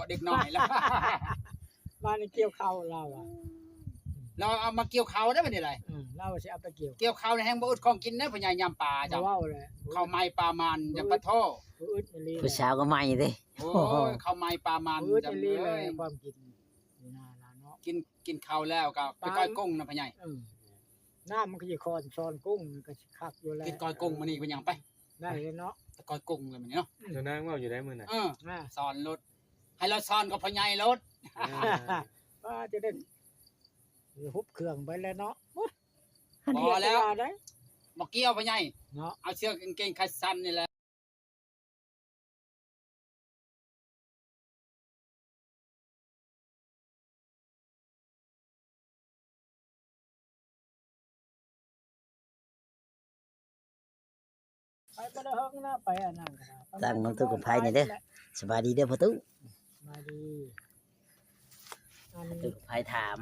ເດັກນ້ອຍລະ ມານີ້ກ່ຽວເຂົ້າລາວອະ ລາວເອົາມາກ່ຽວເຂົ້າໄດ້ບັດນີ້ໄດ ເອີ ລາວວ່າຊິເອົາໄປກ່ຽວ ກ່ຽວເຂົ້າແຮ່ງບໍ່ອຶດຂອງກິນເດ້ ພໍ່ໃຫຍ່ຍາມປາເຈົ້າ ເວົ້າແຫຼະ ເຂົ້າໃໝ່ປາມັນ ບໍ່ອຶດ ຢ່າປະໂທ ບໍ່ອຶດອີ່ຫຼີ ຜູ້ສາວກໍໃໝ່ເດ້ ໂອ້ຍ ເຂົ້າໃໝ່ປາມັນ ບໍ່ອຶດອີ່ຫຼີແຫຼະ ຄວາມກິນຢູ່ນາລາວເນາະ ກິນ ກິນເຂົ້າແລ້ວກໍໄປກ້ອຍກຸ້ງນະພໍ່ໃຫຍ່ ເອີ ນ້ຳມັນກໍຊິຄ່ອນ ຊ້ອນກຸ້ງກໍຊິຄັກຢູ່ແລ້ວ ກິນກ້ອຍກຸ້ງມື້ນີ້ເປັນຫຍັງໄປ ໄດ້ເລີຍເນາະ ໄປກ້ອຍກຸ້ງເລີຍມື້ນີ້ເນາະ ເຈົ້ານາງເວົ້າຢູ່ໄດມື້ນັ້ນ ເອີ ສອນລົດ ໃຫ້ລາວສອນກັບພໍ່ໃຫຍ່ໂລດ ເອີ ວ່າຈະໄດ້ຮຸບເຄື່ອງໄປແລ້ວເນາະ ບໍ່ແລ້ວ ບໍ່ກ່ຽວພໍ່ໃຫຍ່ເນາະ ເອົາເສື້ອກາງເກງຂາສັ້ນນີ້ແຫຼະ. ໄປບໍ່ໄດ້ເຫິງນະ ໄປອັນນັ້ນກໍໄດ້ ຕັ້ງນ້ອງຕູ້ກັບໄພນີ້ເດີ ສະບາຍດີເດີພໍ່ຕູ້ ສະບາຍດີ ອັນຕູ້ກັບໄພຖາມ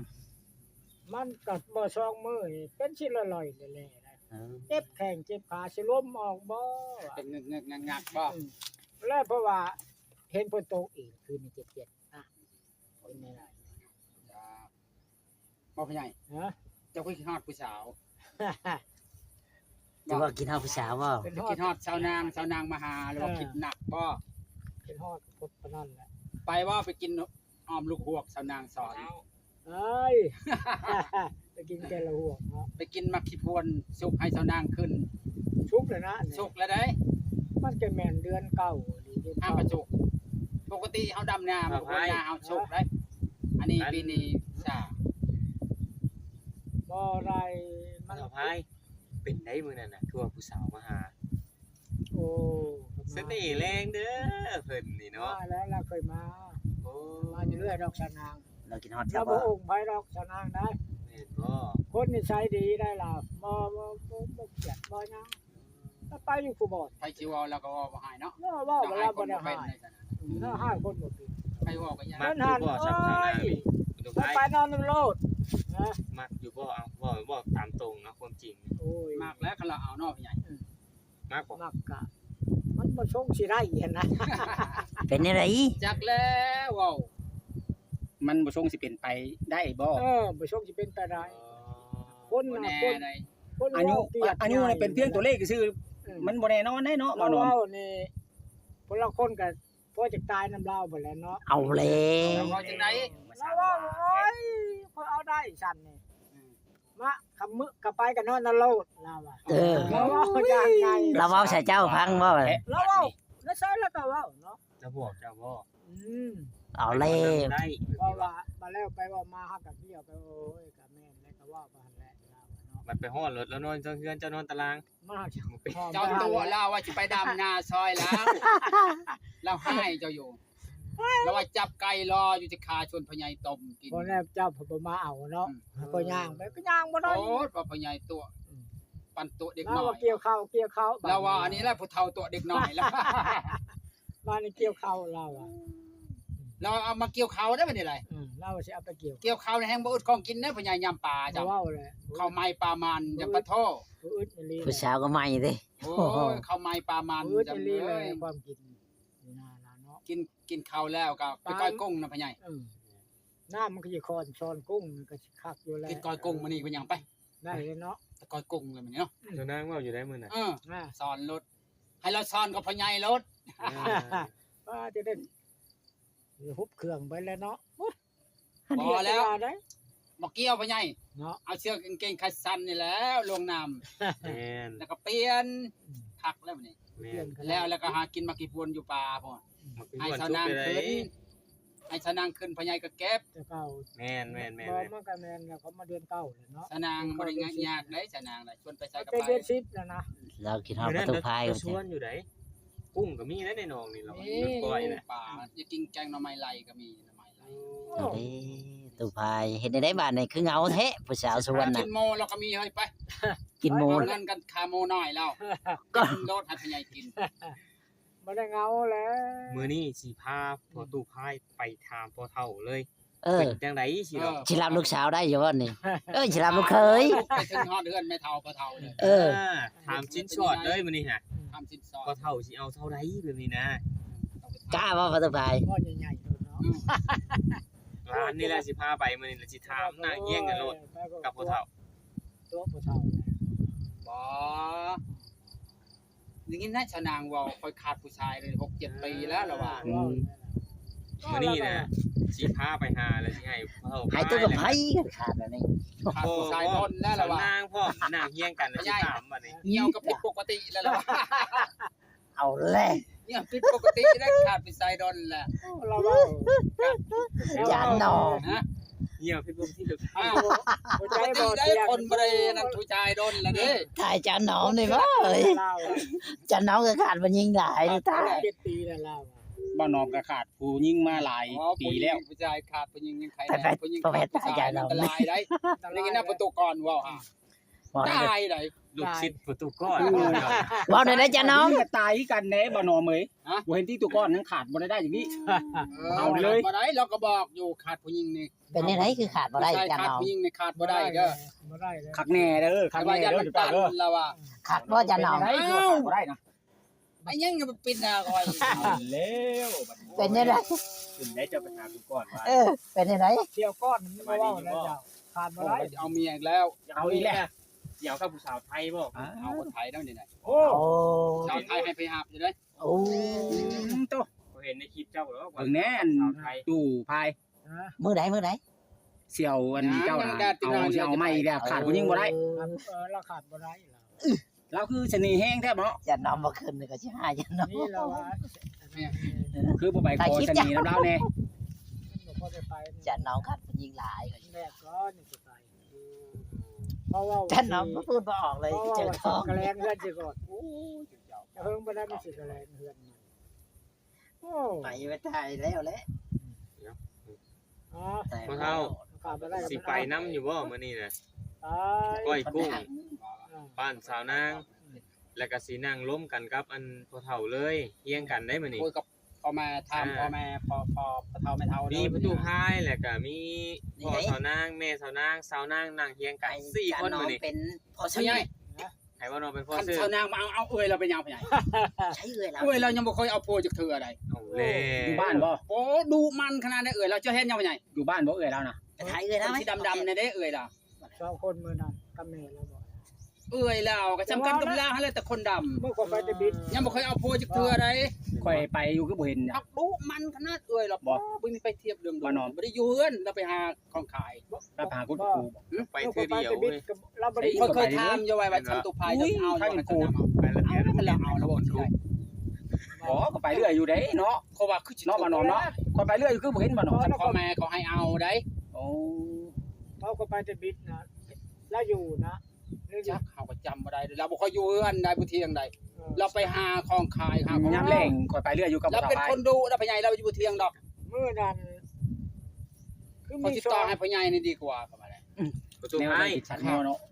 ມັນກໍບໍ່ສອງມື້ນີ້ເປັນຊິລອຍໆແຫຼະໆ ເອີ ເຈັບແຂ້ງເຈັບຂາ ຊິລົມອອກບໍ່ ເປັນງຶກໆງັກໆບໍ່ ອືມ ແລ້ວເພາະວ່າເຫັນຝົນຕົກອີກຄືນນີ້ເຈັດໆນະ ເປັນແນວໃດ ບໍ່ພໍ່ໃຫຍ່ ຮະ ເຈົ້າຄືຄິດຮອດຜູ້ສາວ ຫຼືວ່າຄິດຮອດຜູ້ສາວບໍ່ ຄິດຮອດສາວນາງ ສາວນາງມາຫາ ຫຼືວ່າ ເອີ ຄິດໜັກບໍ່ ຄິດຮອດຄົນປານນັ້ນແຫຼະ ໄປບໍ່ ໄປກິນອ້ອມລູກຮວກສາວນາງສອນ ເອີຍ ໄປກິນແຕ່ລະຮວກເນາະ ໄປກິນໝາກຂີ້ພວນສຸກໃຫ້ສາວນາງຂຶ້ນ ສຸກແລ້ວນະ ສຸກແລ້ວໃດ ມັນກໍແມ່ນເດືອນເກົ້ານີ້ ເດືອນ ຫ້າມປະຈຸກ ປົກກະຕິເຮົາດຳນາ ມັນກໍບໍ່ນາເຮົາສຸກໄດ໋ ອັນນີ້ປີນີ້ຊ້າ ບໍ່ໄດ້ ມັນ ເປັນໃດມື້ນັ້ນນະ ຄືວ່າຜູ້ສາວມາຫາ ໂອ້ ສະເໜ່ແຮງເດີເພິ່ນນີ້ເນາະ ມາແລ້ວລາວເຄີຍມາ ໂອ້ ມາຢູ່ເລື້ອຍດອກສາວນາງ ລາວຄິດຮອດ ລາວບໍ່ອົງໃຜດອກສາວນາງໄດ໋ ແມ່ນບໍ່ ຄົນນິໄສດີໄດ໋ລາວ ບໍ່ ບໍ່ ບໍ່ ບໍ່ກຽດບໍ່ຫຍັງ ລາວໄປຢູ່ຄູ່ບ່ອນ ໃຜຊິເວົ້າລາວກໍເວົ້າບໍ່ຮ້າຍເນາະ ເວົ້າ ເວົ້າລາວບໍ່ໄດ້ຮ້າຍ ລາວຮ້າຍຄົນບໍ່ເປັນ ໃຜເວົ້າກໍຢ່າ ມັກຢູ່ບໍ່ສາວນາງນີ້ ໄປນອນນຳໂລດ ມັກຢູ່ບໍ່ ເອົາ ເວົ້າ ເວົ້າຕາມຕົງເນາະ ຄວາມຈິງ ໂອ້ຍ ມັກແລ້ວ ຄັນລາວເອົາເນາະ ພໍ່ໃຫຍ່ ມັກບໍ່ ມັກກະ ມັນບໍ່ຊົງຊິໄດ້ຫັ້ນນະ ເປັນແນວໃດ ຈັກແລ້ວເວົ້າ ມັນບໍ່ຊົງຊິເປັນໄປໄດ້ບໍ່ ເອີ ບໍ່ຊົງຊິເປັນໄປໄດ້ ຄົນນະ ຄົນ ອາຍຸ ອາຍຸນະເປັນພຽງຕົວເລກຊື່ ເອີ ມັນບໍ່ແນ່ນອນເດ້ເນາະ ເວົ້ານີ້ ຄົນລະຄົນກະພໍຈະຕາຍນຳລາວພຸ້ນແຫຼະເນາະ ເອົາແລ້ວ ລາວວ່າຈັ່ງໃດ ລາວວ່າ ໂອ້ຍ ຂ້ອຍເອົາໄດ້ຊັ້ນນີ້ ມາ ຄຳມື້ກະໄປກະນອນນະໂລດ ລາວວ່າ ເອີ ລາວເວົ້າຢ່າງໃຫຍ່ ລາວເວົ້າໃສ່ເຈົ້າຟັງບໍ່ ລາວເວົ້າ ໃນໃສລາວກະເວົ້າເນາະ ລາວບອກເຈົ້າບໍ່ ອືມ ເອົາແລ້ວ ເວົ້າວ່າ ມາແລ້ວໄປເວົ້າມາ ເຮົາກະເພຍໄປ ໂອ້ຍ ກະແມ່ນແຫຼະ ກະເວົ້າໄປຫັ້ນແຫຼະ ລາວເນາະ ບັດໄປຮອດໂລດ ລາວນອນເທິງເຮືອນ ເຈົ້ານອນຕາລາງ ມາ ເຈົ້າຕົວະລາວວ່າຊິໄປດຳນາຊ່ອຍລາວ ລາວຮ້າຍເຈົ້າຢູ່ ລາວວ່າຈັບໄກ່ລໍຢູ່ ຈະຂ້າຊວນພໍ່ໃຫຍ່ຕົ້ມກິນ ບໍ່ແນ່ເຈົ້າບໍ່ມາເອົາເນາະ ອືມ ຂ້ອຍຍ່າງໄປກໍຍ່າງບໍ່ໄດ້ ໂອ້ ວ່າພໍ່ໃຫຍ່ຕົວະ ອືມ ປັນຕົວະເດັກນ້ອຍ ລາວວ່າກ່ຽວເຂົ້າ ກ່ຽວເຂົ້າ ລາວວ່າອັນນີ້ແຫຼະຜູ້ເຖົ້າຕົວະເດັກນ້ອຍລະ ມານີ້ກ່ຽວເຂົ້າລາວອະ ລາວເອົາມາກ່ຽວເຂົ້າໄດ້ບັດນີ້ໄດ ອືມ ລາວວ່າຊິເອົາໄປກ່ຽວ ກ່ຽວເຂົ້າແຮ່ງບໍ່ອຶດຂອງກິນເດ້ ພໍ່ໃຫຍ່ຍາມປາເຈົ້າ ເວົ້າແຫຼະ ເຂົ້າໃໝ່ປາມັນ ຢ່າປະໂທ ອຶດອີ່ຫຼີ ຜູ້ສາວກໍໃໝ່ເດ້ ໂອ້ຍ ເຂົ້າໃໝ່ປາມັນ ອຶດອີ່ຫຼີແຫຼະ ຄວາມກິນ ຢູ່ນາລາວເນາະ ກິນ ກິນເຂົ້າແລ້ວກໍໄປກ້ອຍກຸ້ງນະພໍ່ໃຫຍ່ ເອີ ນ້ຳມັນກໍຊິຄ່ອນ ຊ້ອນກຸ້ງກໍຊິຄັກຢູ່ແລ້ວ ກິນກ້ອຍກຸ້ງມື້ນີ້ເປັນຫຍັງໄປ ໄດ້ເລີຍເນາະ ໄປກ້ອຍກຸ້ງເລີຍມື້ນີ້ເນາະ ເຈົ້ານາງເວົ້າຢູ່ໃດມື້ນັ້ນ ເອີ ສອນໂລດ ໃຫ້ລາວສອນກັບພໍ່ໃຫຍ່ໂລດ ເອີ ວ່າຈະໄດ້ຮຸບເຄື່ອງໄປແລ້ວເນາະ ບໍ່ແລ້ວ ບໍ່ກ່ຽວພໍ່ໃຫຍ່ເນາະ ເອົາເສື້ອກາງເກງຂາສັ້ນນີ້ແຫຼະລວງນ້ຳ ແມ່ນ ແລ້ວກໍປ່ຽນ ອືມ ຄັກແລ້ວບັດນີ້ ແມ່ນ ແລ້ວ ແລ້ວກໍຫາກິນໝາກຂີ້ພວນຢູ່ປ່າພຸ້ນ ອືມ ໃຫ້ສາວນາງຂຶ້ນ ໃຫ້ສາວນາງຂຶ້ນ ພໍ່ໃຫຍ່ກໍເກັບ ແຕ່ເກົ່າ ແມ່ນໆໆ ບໍ່ ມັນກໍແມ່ນແລ້ວ ເຂົາມາເດືອນເກົ້າແລ້ວເນາະ ສາວນາງບໍ່ໄດ້ຍາກໃດ ສາວນາງນະ ຊວນໄປໃສກໍໄປ ເດືອນສິບແລ້ວນະ ລາວຄິດຮອດປະຕູພາຍ ຊວນຢູ່ໃດ ກຸ້ງກໍມີແລ້ວໃນໜອງນີ້ ລາວ ມີ ມັນປ່ອຍແຫຼະ ປາ ຢາກກິນແກງໜໍ່ໄມ້ໄລ່ກໍມີ ເອີ ຕູ້ພາຍ ເຮັດແນວໃດບາດນີ້ ຄືເຫງົາແທ້ ຜູ້ສາວສວນນະ ກິນໂມລາວກໍມີເຮີ້ຍ ໄປ ກິນໂມ ເອົາເງິນກັນຄ່າໂມໜ້ອຍລາວ ກໍກິນໂລດໃຫ້ພໍ່ໃຫຍ່ກິນ ບໍ່ໄດ້ເຫງົາແລ້ວ ມື້ນີ້ຊິພາພໍ່ຕູ້ພາຍໄປຖາມພໍ່ເຖົ້າເລີຍ ເອີ ເປັນຈັ່ງໃດຊິ ເອີ ຊິຮັບລູກສາວໄດ້ຢູ່ບໍ່ນີ້ ເອີ ຊິຮັບລູກເຂີຍ ໄປເຖິງຮອດເຮືອນແມ່ເຖົ້າພໍ່ເຖົ້າເລີຍ ເອີ ອ່າ ຖາມສິນສອດເລີຍມື້ນີ້ຫະ ຖາມສິນສອດ ພໍ່ເຖົ້າຊິເອົາເທົ່າໃດແບບນີ້ນະ ກ້າບໍ່ພໍ່ຕູ້ພາຍ ບໍ່ໃຫຍ່ໆໂລດເນາະ ຫຼານນີ້ແຫຼະຊິພາໄປ ມື້ນີ້ລະຊິຖາມນາງຮຽງກັນໂລດກັບພໍ່ເຖົ້າ. ຕົວະຜູ້ເຖົ້າ ບໍ່ ໄດ້ຍິນນະຊາວນາງເວົ້າ ຂ້ອຍຂາດຜູ້ຊາຍໄດ້ຫົກເຈັດປີແລ້ວລະວ່າ. ອືມ ມື້ນີ້ນະຊິພາໄປຫາ ແລ້ວຊິໃຫ້ເຂົາ ໃຫ້ຕົວະກັບໃຜ ຂາດແລ້ວນີ້ ຂາດຜູ້ຊາຍດົນແລ້ວລະວ່າ. ຊາວນາງພ້ອມນາງຮຽງກັນ ແລ້ວຊິຖາມບັດນີ້ ຫ່ຽວກໍຜິດປົກກະຕິແລ້ວລະວ່າ. ເອົາແຫຼະ ເຫື່ອຜິດປົກກະຕິໄດ້ ຂາດໄປໄສດົນແລ້ວ. ລາວເວົ້າ ຈານໜອມ ຮະ ເຫື່ອຜິດປົກກະຕິ. ອ້າວ ຫົວໃຈບໍ່ທ່ຽງ ຄົນບໍ່ໄດ້ນັ້ນ ຜູ້ຊາຍດົນແລ້ວເດ້. ຖ່າຍຈານໜອມນີ້ບໍ່ເອີຍ ຈານໜອມກໍຂາດຜູ້ຍິງຫຼາຍ ຂາດຕາຍ ເຈັດປີແລ້ວລາວ. ບ່າວໜອມກໍຂາດຜູ້ຍິງມາຫຼາຍປີແລ້ວ. ຜູ້ຊາຍຂາດຜູ້ຍິງຍັງໄຄແນ່ ຜູ້ຍິງຂາດຜູ້ຊາຍອັນຕະລາຍໄດ໋. ໄດ້ຍິນນະ ປະຕູກອນເວົ້າຫາ ຕາຍໄດ໋ ລູກສິດປະຕູກອນ. ເວົ້າແນວໃດຈານໜອມ ກໍຕາຍຄືກັນເດ້ບ່າວໜອມເອີຍ. ບໍ່ເຫັນຕິ ປະຕູກອນຍັງຂາດບໍ່ໄດ້ໄດ້ຢ່າງນີ້. ເອົາເລີຍ ຂາດບໍ່ໄດ້ ລາວກໍບອກຢູ່ ຂາດຜູ້ຍິງນີ້. ເປັນແນວໃດຄືຂາດບໍ່ໄດ້ຈານໜອມ ຂາດຜູ້ຍິງນີ້ຂາດບໍ່ໄດ້ເດີ. ບໍ່ໄດ້ເດີ ຄັກແນ່ເດີ ຄັກແນ່ເດີ ລາວວ່າ ຄັກບໍ່ຈານໜອມ. ເອົາ ຂາດບໍ່ໄດ້ນະ ໄປຍັງມາປິດໜ້າຂ້ອຍ. ເອົາແລ້ວບັດນີ້ ເປັນແນວໃດ ຂຶ້ນໄດ້ ເຈົ້າໄປຫາປະຕູກອນວ່າ. ເອີ ເປັນແນວໃດ ທ່ຽວກ່ອນມັນບໍ່ເວົ້າແລ້ວເຈົ້າ ຂາດບໍ່ໄດ້. ໂອ້ຍ ເອົາເມຍອີກແລ້ວ ເອົາອີກແລ້ວ. ຊິເອົາກັບຜູ້ສາວໄທບໍ່? ເອົາຄົນໄທແລ້ວນີ້ນະ. ໂອ້ ສາວໄທໃຫ້ໄປຮັບຢູ່ເດ້. ໂອ້ ໂຕ ເຫັນໃນຄລິບເຈົ້າແລ້ວ ເບິ່ງແນ່ ອັນຕູ້ພາຍ. ມື້ໃດ ມື້ໃດ ຊິເອົາອັນເຈົ້ານະ ເອົາ ຊິເອົາໃໝ່ອີກແລ້ວ ຂາດຜູ້ຍິງບໍ່ໄດ້. ເອີ ລາວຂາດບໍ່ໄດ້ ລາວຄືສະເໜ່ແຮງແທ້ເນາະ. ຈານໜອມບໍ່ຂຶ້ນກໍຊິຫາຈານໜອມ ນີ້ລາວວ່າ ຄືບໍ່ໄປຂໍສະເໜ່ນຳລາວແດ່. ຈານໜອມຂາດຜູ້ຍິງຫຼາຍ ແບກກໍນີ້ຊິໄປ ເພາະວ່າ ຈານໜອມກໍພູດບໍ່ອອກເລີຍ ເຈີຂອງ ກະແລງເຮືອນຊິກ່ອນ. ໂອ້ຍ ເຫິງບໍ່ໄດ້ມັນຊິກະແລງເຮືອນ. ໂອ້ ໄປໄປຖ່າຍແລ້ວແຫຼະ. ພໍ່ເຖົ້າ ຊິໄປນຳຢູ່ບໍ່ມື້ນີ້ນະ? ໄປ ກ້ອຍກຸ້ງ ບ້ານສາວນາງ ແລ້ວກໍຊິນັ່ງລົມກັນກັບອັນພໍ່ເຖົ້າເລີຍ ຮຽງກັນໄດ໋ມື້ນີ້. ໂອ້ຍ ກັບພໍ່ແມ່ ຖາມພໍ່ແມ່ ພໍ່ ພໍ່ເຖົ້າແມ່ເຖົ້າ ມີປະຕູພາຍ ແລ້ວກໍມີພໍ່ສາວນາງ ແມ່ສາວນາງ ສາວນາງນັ່ງຮຽງກັນສີ່ຄົນມື້ນີ້. ເປັນພໍ່ໃຫຍ່ ໃຫ້ວ່ານ້ອງເປັນພໍ່ຊື້. ຄັນຊາວນາງມາເອົາ ເອົາເອື້ອຍລາວເປັນຫຍັງພໍ່ໃຫຍ່? ໃຊ້ເອື້ອຍລາວ ເອື້ອຍລາວຍັງບໍ່ເຄີຍເອົາຜົວຈັກເທື່ອໃດ. ເອົາແລ້ວ ຢູ່ບ້ານບໍ່? ໂອ້ ດຸໝັ່ນຂະໜາດໃດເອື້ອຍລາວ. ເຈົ້າເຫັນຍັງພໍ່ໃຫຍ່? ຢູ່ບ້ານບໍ່ເອື້ອຍລາວນະ? ໄປຖ່າຍເອື້ອຍລາວ ມັນຊິດຳໆແດ່ເອື້ອຍລາວ. ສອງຄົນມື້ນັ້ນກັບແມ່ລາວບໍ່? ເອື້ອຍລາວກໍສຳກັນກັບລາວຫັ້ນແຫຼະ ແຕ່ຄົນດຳ. ເມື່ອຂ້ອຍໄປແຕ່ບິດ ຍັງບໍ່ເຄີຍເອົາຜົວຈັກເທື່ອໃດ. ຂ້ອຍໄປຢູ່ຄືບໍ່ເຫັນ. ອັກດຸໝັ່ນຂະໜາດເອື້ອຍລາວ ບໍ່ ບໍ່ມີໃຜທຽບເລື່ອງດຸ. ບໍ່ນອນ ບໍ່ໄດ້ຢູ່ເຮືອນ ລາວໄປຫາ ຂອງຂາຍ ໄປຫາກຸດກູ. ໄປເທື່ອດຽວເວີຍ. ຂ້ອຍເຄີຍຖາມຢູ່ໄວ້ວ່າ ຊັ້ນຕຸພາຍເຈົ້າເອົາຢູ່ ຄັນເອົາແລ້ວເອົາແລ້ວບໍ່? ບໍ່ ກໍໄປເລື້ອຍຢູ່ເດ້ເນາະ. ເພາະວ່າຄືຊິເນາະ ມານອນເນາະ. ຂ້ອຍໄປເລື້ອຍຢູ່ ຄືບໍ່ເຫັນມານອນ. ຄັນພໍ່ແມ່ເຂົາໃຫ້ເອົາໄດ໋. ໂອ້ ເຮົາກໍໄປແຕ່ບິດນະ ລາວຢູ່ນະ. ຈັກ ເຮົາກໍຈຳບໍ່ໄດ້ ລາວບໍ່ຄ່ອຍຢູ່ເຮືອນໃດ ບໍ່ທ່ຽງໃດ. ລາວໄປຫາຂອງຂາຍ ຫາຂອງ. ຍາມແລງຂ້ອຍໄປເລື້ອຍຢູ່ກັບລາວ ເປັນຄົນດຸນະ ພໍ່ໃຫຍ່ ລາວຢູ່ບໍ່ທ່ຽງດອກ. ມື້ນັ້ນຄືມີ ຂໍຕິດຕໍ່ໃຫ້ພໍ່ໃຫຍ່ນີ້ດີກວ່າ ເຂົາວ່າໄດ໋. ປະຕູພາຍ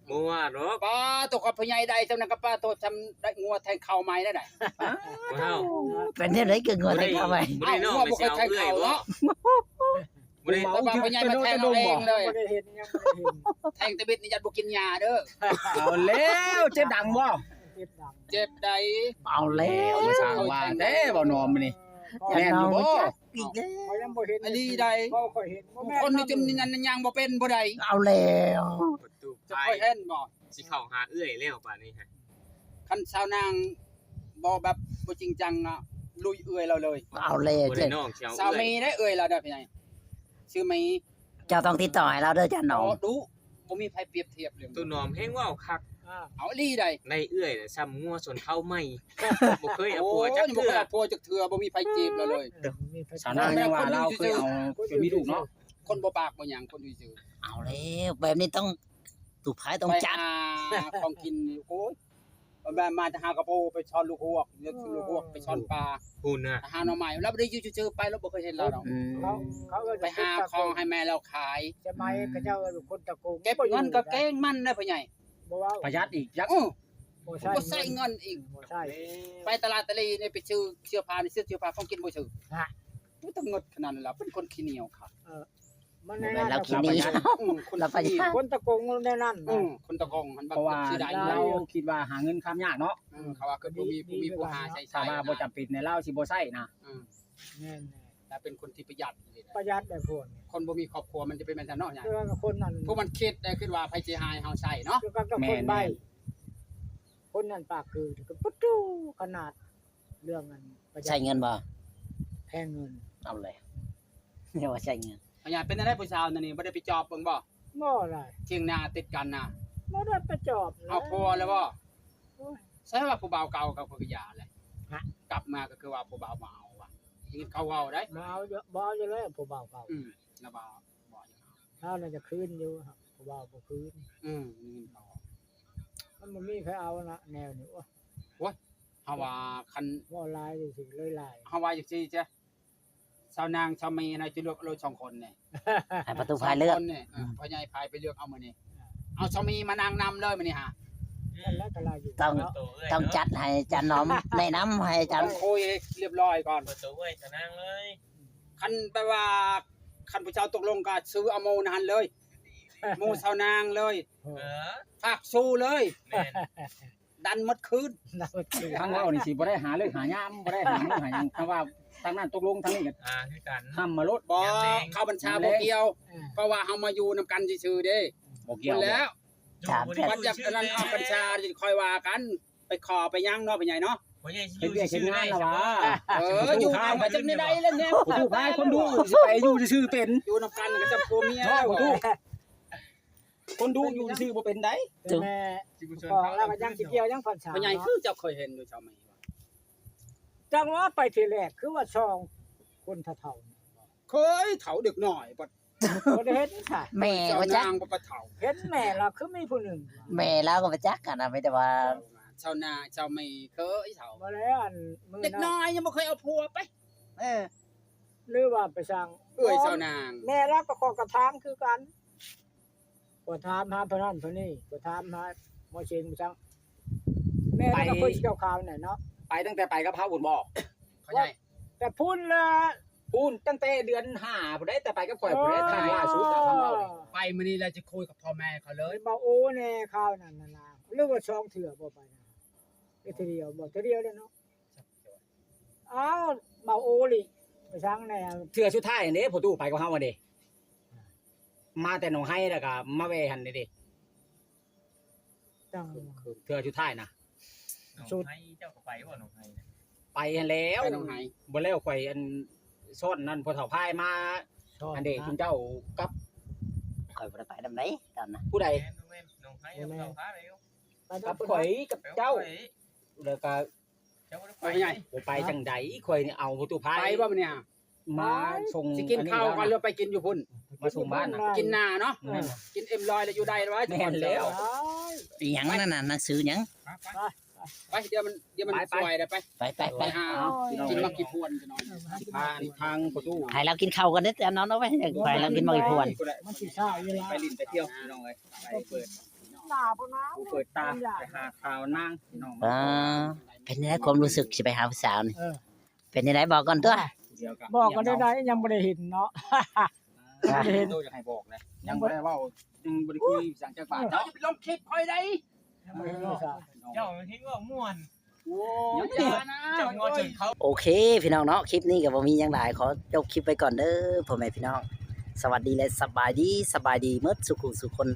ເມື່ອວານເນາະ ປາໂຕ ຂ້ອຍພໍ່ໃຫຍ່ໄດ້ຊ່ຳນັ້ນ ກໍປາໂຕ ຊ່ຳໄດ້ງົວແທງເຂົ້າໃໝ່ໄດ້. ເປັນຈັ່ງໃດຄືງົວແທງເຂົ້າໃໝ່? ບໍ່ໄດ້ ງົວບໍ່ເຄີຍແທງເຂົ້າເນາະ. ບໍ່ໄດ້ ແຕ່ວ່າພໍ່ໃຫຍ່ມາແທງເອົາເອງເລີຍ. ບໍ່ໄດ້ເຫັນ ຍັງບໍ່ໄດ້ເຫັນ. ແທງແຕ່ບິດນີ້ ຢ້ານບໍ່ກິນຫຍ້າເດີ. ເອົາແລ້ວ ເຈັບດັງບໍ່? ເຈັບດັງ ເຈັບໃດ. ເອົາແລ້ວ ມາສ້າງວ່າແທ້ ເວົ້ານອມມື້ນີ້. ແມ່ນຢູ່ບໍ່? ອີກແລ້ວ ຂ້ອຍຍັງບໍ່ເຫັນ ອີ່ຫຼີໃດ໋. ບໍ່ ຂ້ອຍເຫັນ ຄົນນີ້ຈົນນັ້ນຍ່າງບໍ່ເປັນບໍ່ໄດ້. ເອົາແລ້ວ ປະຕູພາຍ ຂ້ອຍເຫັນບໍ່? ຊິເຂົ້າຫາເອື້ອຍແລ້ວບາດນີ້. ຄັນຊາວນາງບໍ່ແບບບໍ່ຈິງຈັງນະ ລຸຍເອື້ອຍລາວເລີຍ. ເອົາແລ້ວ ບໍ່ໄດ້ນ້ອງຊິເອົາ ສາມີໄດ້ເອື້ອຍລາວໄດ້ ພໍ່ໃຫຍ່ ຊື່ມີ. ເຈົ້າຕ້ອງຕິດຕໍ່ໃຫ້ລາວເດີ ຈານໜອມ. ໂອ້ ດຸ ບໍ່ມີໃຜປຽບທຽບເລີຍ. ຕູ້ໜອມແຮງເວົ້າຄັກ. ເອົາອີ່ຫຼີໃດ໋. ໃນເອື້ອຍນະ ຊ່ຳງົວຊົນເຜົ່າໃໝ່ ບໍ່ເຄີຍເອົາຜົວຈັກເທື່ອ. ໂອ້ ຍັງບໍ່ເຄີຍເອົາຜົວຈັກເທື່ອ ບໍ່ມີໃຜຈີບລາວເລີຍ. ສາວນາງຍັງວ່າລາວເຄີຍເອົາ ເຄີຍມີລູກເນາະ. ຄົນບໍ່ປາກບໍ່ຫຍັງ ຄົນຊື່ໆ. ເອົາແລ້ວ ແບບນີ້ຕ້ອງ ຕູ້ພາຍຕ້ອງຈັດ ໄປຫາຂອງກິນ. ໂອ້ຍ ແບບມາຈະຫາກະໂປ ໄປຊ່ອນລູກຮວກ ລູກຮວກໄປຊ່ອນປາ ພຸ້ນນະ ຫາໜໍ່ໄມ້. ລາວບໍ່ໄດ້ຢູ່ຊື່ໆໄປ ລາວບໍ່ເຄີຍເຫັນລາວດອກ. ອືມ ເຂົາ ເຂົາເອີ້ນ ໄປຫາຂອງໃຫ້ແມ່ລາວຂາຍ. ສະໄໝເຂົາເຈົ້າເອີ້ນຄົນຕະໂກງ ເກັບເງິນກໍແກງມັນໄດ໋ ພໍ່ໃຫຍ່. ບໍ່ເວົ້າ ປະຢັດອີກຈັກ. ອື ບໍ່ໃຊ້ ບໍ່ໃຊ້ເງິນອີກ. ບໍ່ໃຊ້ ໄປຕະຫຼາດຕະລີນີ້ ໄປຊື້ເສື້ອຜ້ານີ້ ຊື້ເສື້ອຜ້າ ຂອງກິນບໍ່ຊື້. ໂອ້ຍ ຕະເງິດຂະໜາດນັ້ນລະ ເປັນຄົນຂີ້ໜຽວຄັກ. ມັນແນວນັ້ນ ລາວຂີ້ໜີ ອືມ ຄົນລາວປະຢັດ ຄົນຕະໂກງແນວນັ້ນ. ອືມ ຄົນຕະໂກງຫັ້ນ ເພາະວ່າລາວຄິດວ່າຫາເງິນຄຳຍາກເນາະ. ອືມ ເຂົາວ່າຄືບໍ່ມີ ບໍ່ມີຜູ້ຫາໃຊ້ ຖ້າວ່າບໍ່ຈຳເປັນແນວລາວຊິບໍ່ໃຊ້ນະ. ອືມ ແມ່ນ ເປັນຄົນທີ່ປະຢັດອີ່ຫຼີນະ ປະຢັດແຫຼະພວກນີ້ ຄົນບໍ່ມີຄອບຄົວມັນຈະເປັນແມ່ນຊັ້ນເນາະຍາຍ ຄືວ່າກັບຄົນນັ້ນ ຜູ້ມັນຄິດໄດ້ ຄິດວ່າໃຜຊິໃຫ້ເຮົາໃຊ້ເນາະ ຄືກັນກັບຄົນໃບ້ ແມ່ນໆ ຄົນນັ້ນປາກຄືປະຕູຂະໜາດ ເລື່ອງອັນປະຢັດ ໃຊ້ເງິນບໍ່? ແພງເງິນ ເອົາແຫຼະ ເອີ້ນວ່າໃຊ້ເງິນ. ພະຍາເປັນຈັ່ງໃດຜູ້ສາວນັ້ນນີ້ ບໍ່ໄດ້ໄປຈອບເບິ່ງບໍ່? ບໍ່ໄດ້ ຖຽງນາຕິດກັນນະ ບໍ່ໄດ້ໄປຈອບ ເອົາຜົວແລ້ວບໍ່? ໂອ້ຍ ໃຊ່ວ່າຜູ້ບ່າວເກົ່າເຂົາກໍຢ່າແຫຼະ ຮະ ກັບມາກໍຄືວ່າຜູ້ບ່າວບໍ່ເອົາວ່າ ໄດ້ຍິນເຂົາເວົ້າໄດ໋ ບໍ່ເອົາຢູ່ ບໍ່ເອົາຢູ່ແລ້ວຜູ້ບ່າວເກົ່າ ອືມ ລາວບໍ່ ບໍ່ຢາກເອົາ ລາວໜ້າຈະຄືນຢູ່ ຜູ້ບ່າວບໍ່ຄືນ ອືມ ໄດ້ຍິນເຂົາເວົ້າ ມັນບໍ່ມີໃຜເອົານະແນວນີ້ ໂອ້ຍ ໂອ້ຍ ເຮົາວ່າຄັນ ເວົ້າຫຼາຍຊິເລີຍຫຼາຍ ເຮົາວ່າຈັ່ງຊີ້ຊະ ຊາວນາງຊາວເມນະ ຈະເລືອກເອົາໂລດສອງຄົນນີ້ ໃຫ້ປະຕູພາຍເລືອກ ສອງຄົນນີ້ ເອີ ອືມ ພໍ່ໃຫຍ່ພາຍໄປເລືອກເອົາມື້ນີ້ ເອົາຊາວເມນານັ່ງນຳເລີຍມື້ນີ້ຫາ ນັ້ນແຫຼະກໍລາຢູ່ ຕ້ອງ ຕ້ອງຈັດໃຫ້ອາຈານໜອມແນະນຳໃຫ້ອາຈານ ຕ້ອງຄຸຍໃຫ້ຮຽບຮ້ອຍກ່ອນ ເປີດໂຕເອື້ອຍຊາວນາງເລີຍ ຄັນແບບວ່າ ຄັນຜູ້ເຈົ້າຕົກລົງກໍຊື້ເອົາໝູ່ນັ້ນເລີຍ ໝູ່ຊາວນາງເລີຍ ເອີ ຝາກຊູເລີຍ ແມ່ນ ດັນໝົດຄືນ ດັນໝົດຄືນ ທາງເວົ້ານີ້ຊິບໍ່ໄດ້ຫາເລີກຫາຍາມ ບໍ່ໄດ້ຫາມື້ຫາຫຍັງ ຖ້າວ່າທາງນັ້ນຕົກລົງ ທາງນີ້ກໍ ອ່າ ຄືກັນ ທຳມາໂລດ ບໍ່ ເຂົ້າບັນຊາບໍ່ກ່ຽວ ເອີ ເພາະວ່າເຮົາມາຢູ່ນຳກັນຊື່ໆເດ້ ບໍ່ກ່ຽວແລ້ວ ຖາມ ວັນຢາກອັນນັ້ນອອກພັນສາຄ່ອຍວ່າກັນ ໄປຂໍໄປຫຍັງເນາະ ພໍ່ໃຫຍ່ເນາະ ພໍ່ໃຫຍ່ຊິຢູ່ຊື່ໆໄດ້ ເອີ ຢູ່ໄປຈັກແນວໃດແລ້ວແນວ ຜູ້ພາຍຄົນດຸຊິໄປຢູ່ຊື່ໆເປັນ ຢູ່ນຳກັນກໍຈຳຜົວເມຍເນາະ ຜູ້ ຄົນດຸຢູ່ຊື່ໆບໍ່ເປັນໃດ ແຕ່ແມ່ ຊິບໍ່ຊວນເຂົາ ລາວກໍຍັງຊິກ່ຽວຍັງພັນສາ ພໍ່ໃຫຍ່ ເນາະ ຄືເຈົ້າເຄີຍເຫັນຢູ່ຊາວເມ ຈັ່ງວ່າໄປທີແລກຄືວ່າສອງຄົນເຖົ້າໆ ເຄີຍເຖົ້າເດັກນ້ອຍ ບໍ່ ບໍ່ໄດ້ເຫັນຊະ ແມ່ວ່າຈັກ ນາງບໍ່ປະເຖົ້າ ເຫັນແມ່ລາວຄືມີຜູ້ໜຶ່ງ ແມ່ລາວກໍບໍ່ຈັກຫັ້ນນະ ມີແຕ່ວ່າ ຊາວນາ ຊາວເມເຄີຍເຖົ້າ ບໍ່ແລ້ວ ອັນມື້ນັ້ນ ເດັກນ້ອຍຍັງບໍ່ເຄີຍເອົາຜົວໄປ ເອີ ຫຼືວ່າໄປສ້າງ ເອື້ອຍຊາວນາງ ແມ່ລາວກໍຂໍກະຖາມຄືກັນ ກໍຖາມຫາຜູ້ນັ້ນຜູ້ນີ້ ກໍຖາມຫາໝໍເສັງຜູ້ສັງ ແມ່ລາວກໍເຄີຍຊິກ່ຽວຂ້າວນັ້ນເນາະ ໄປຕັ້ງແຕ່ໄປກັບເຮົາພຸ້ນບໍ່ ພໍ່ໃຫຍ່ ແຕ່ພຸ້ນລະ ພຸ້ນຕັ້ງແຕ່ເດືອນຫ້າພຸ້ນໃດ ແຕ່ໄປກັບຂ້ອຍພຸ້ນໃດ ເອີ ຄັ້ງລ່າສຸດນະ ຄັນເວົ້ານີ້ ໄປມື້ນີ້ແລ້ວຈະຄຸຍກັບພໍ່ແມ່ເຂົາເລີຍ ເບົາໂອແດ່ ຄາວນັ້ນນະ ຫຼືວ່າສອງເທື່ອບໍ່ໄປນະ ເທື່ອດຽວບໍ່ ເທື່ອດຽວເດ້ເນາະ ອ້າວ ເບົາໂອລິ ໄປສັງແດ່ ເທື່ອສຸດທ້າຍຫັ້ນເດ້ ພໍ່ຕູ້ໄປກັບເຮົາຫັ້ນເດ້ ມາແຕ່ໜອງໄຮ ແລ້ວກໍມາແວ່ຫັ້ນເດ້ ຈັ່ງ ເທື່ອສຸດທ້າຍນະ ໜອງໄຮ ເຈົ້າກໍໄປບໍ່ໜອງໄຮນະ ໄປຫັ້ນແລ້ວ ໄປໜອງໄຮ ບໍ່ແລ້ວຂ້ອຍອັນ ຊ້ອນນັ້ນພໍ່ເຖົ້າພາຍມາ ອັນເດ ຊຸມເຈົ້າກັບ ຂ້ອຍບໍ່ໄດ້ໄປນຳໃດຕອນນັ້ນ ຜູ້ໃດ ແມ່ນ ໜອງໄຮ ພໍ່ເຖົ້າພາໄປຢູ່ ກັບຂ້ອຍກັບເຈົ້າ ແລ້ວກໍ ເຈົ້າບໍ່ໄດ້ໄປ ບໍ່ໄປຈັ່ງໃດ ຂ້ອຍນີ້ເອົາພໍ່ຕູ້ພາຍ ໄປບໍ່ມື້ນີ້ຫາ ມາສົ່ງ ຊິກິນເຂົ້າກ່ອນ ຫຼືໄປກິນຢູ່ພຸ້ນ ມາສົ່ງບ້ານນະ ກິນໜ້າເນາະ ກິນເອັມຮ້ອຍແລ້ວຢູ່ໄດ້ວະ ແມ່ນແລ້ວ ອີຫຍັງນັ້ນນະ ໜັງສືຫຍັງ ໄປ ດຽວມັນ ດຽວມັນສວຍ ໄປ ໄປ ໄປ ໄປ ຫາກິນໝາກຂີ້ພວນ ຊິພາທາງພໍ່ຕູ້ ໃຫ້ລາວກິນເຂົ້າກ່ອນເດີ ເອົານອນເອົາໄວ້ ໃຫ້ລາວກິນໝາກຂີ້ພວນ ມັນຊິຊ້າເວລາ ໄປຫຼິ້ນໄປທ່ຽວພີ່ນ້ອງເອີຍ ໄປເປີດຫນ້າພຸ້ນນະ ຫູເປີດຕາ ໄປຫາສາວນາງພີ່ນ້ອງ ອ່າ ເປັນຈັ່ງໃດຄວາມຮູ້ສຶກຊິໄປຫາຜູ້ສາວນີ້ ເອີ ເປັນຈັ່ງໃດບອກກ່ອນຕົວະ ບອກກ່ອນໄດ້ ຍັງບໍ່ໄດ້ເຫັນເນາະ ຍັງບໍ່ໄດ້ເຫັນ ໂຕຢາກໃຫ້ບອກນະ ຍັງບໍ່ໄດ້ເວົ້າ ຍັງບໍ່ໄດ້ຄຸຍຫຍັງຈັກບາດ ເຈົ້າຢ່າໄປລົງຄລິບຂ້ອຍໃດ ຍັງບໍ່ໄດ້ເຫັນ ເຈົ້າເຫັນເວົ້າມ່ວນ ໂອ້ຍ ຢ່ານະ ເຈົ້າງໍຈົນເຂົາ ໂອເຄພີ່ນ້ອງເນາະ ຄລິບນີ້ກໍບໍ່ມີຫຍັງຫຼາຍ ຂໍຈົບຄລິບໄວ້ກ່ອນເດີພໍ່ແມ່ພີ່ນ້ອງ ສະຫວັດດີ ແລະ ສະບາຍດີ ສະບາຍດີໝົດສູ່ຜູ້ສູ່ຄົນ.